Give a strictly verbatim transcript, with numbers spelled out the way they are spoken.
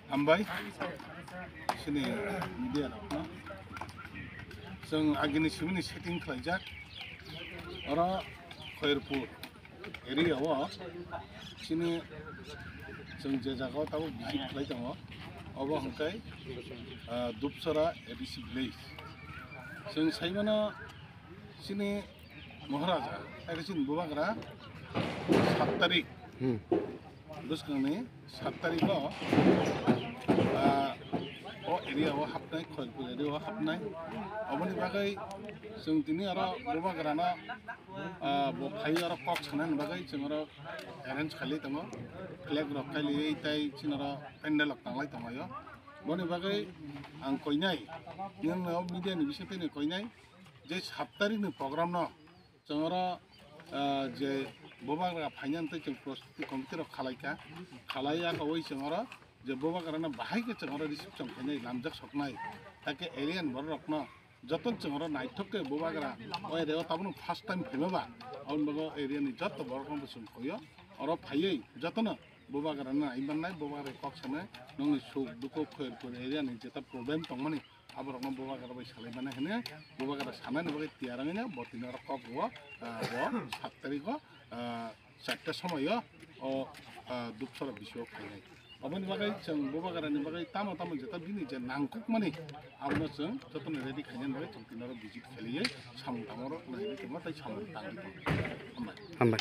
Hambai, chini media rokno. Chwng agini simini setting khlaijak. Oro Khairpur area o chini chwng je jaga o tabuk visit khlai tongo, obo hwnkhe, ah, Dupsora A D C village. Chwng saimano chini Maharaja, eke chini Bubagra sat tarik, Hmm. bwskangni sat tarikho, ah, o area o hapnai, Khairpur area o hapnai. Oboni bagwi chwng tini oro Bubagrano, ah, bo phai oro kok sanani bagwi chwng oro arrange khailai tongo. Flag rok kailaiwi tei chini oro pandal rok tanglai tonglaio. Boni bagwi ang koinai, nwng o media ni bisingtwi ni koinai, je sat tarikni program no chwng oro, ah, je Bubagra phainani tei chwng prostuti committee rok khalaikha, khalai yakowi chwng oro je Bubagrano bahai khe chwng oro reception khainai, lamjak soknai, hakhe area ni borok rokno joto chwng oro naithok khe Bubagra o area o tabukno first time phaima ba, aboni bagwi o area ni joto borok rokno chwng koio, oro phaiwi jotono Bubagrano nai mannai, Bubagra kok sanai, nokni suk dukhu Khairpur area ni jeta problem tongmani, aborokno Bubagra bai salai mano hwnwi, Bubagra sanani bagwi tiyar wngwi no bo tini oro kok rwo, ah, bo sat tarikho, ah, charta somoio o, ah, Dupsora bisingo phainai. Oboni bagwi chwng Bubagrani bagwi tamo tamo jeta bini je nangkukmani, abono chwng jotono ready khainani bagwi chwng tini oro visit khailaiwi samung tangma rok naiwi tongma tei samung tangwi tongo. Hambai. Hambai.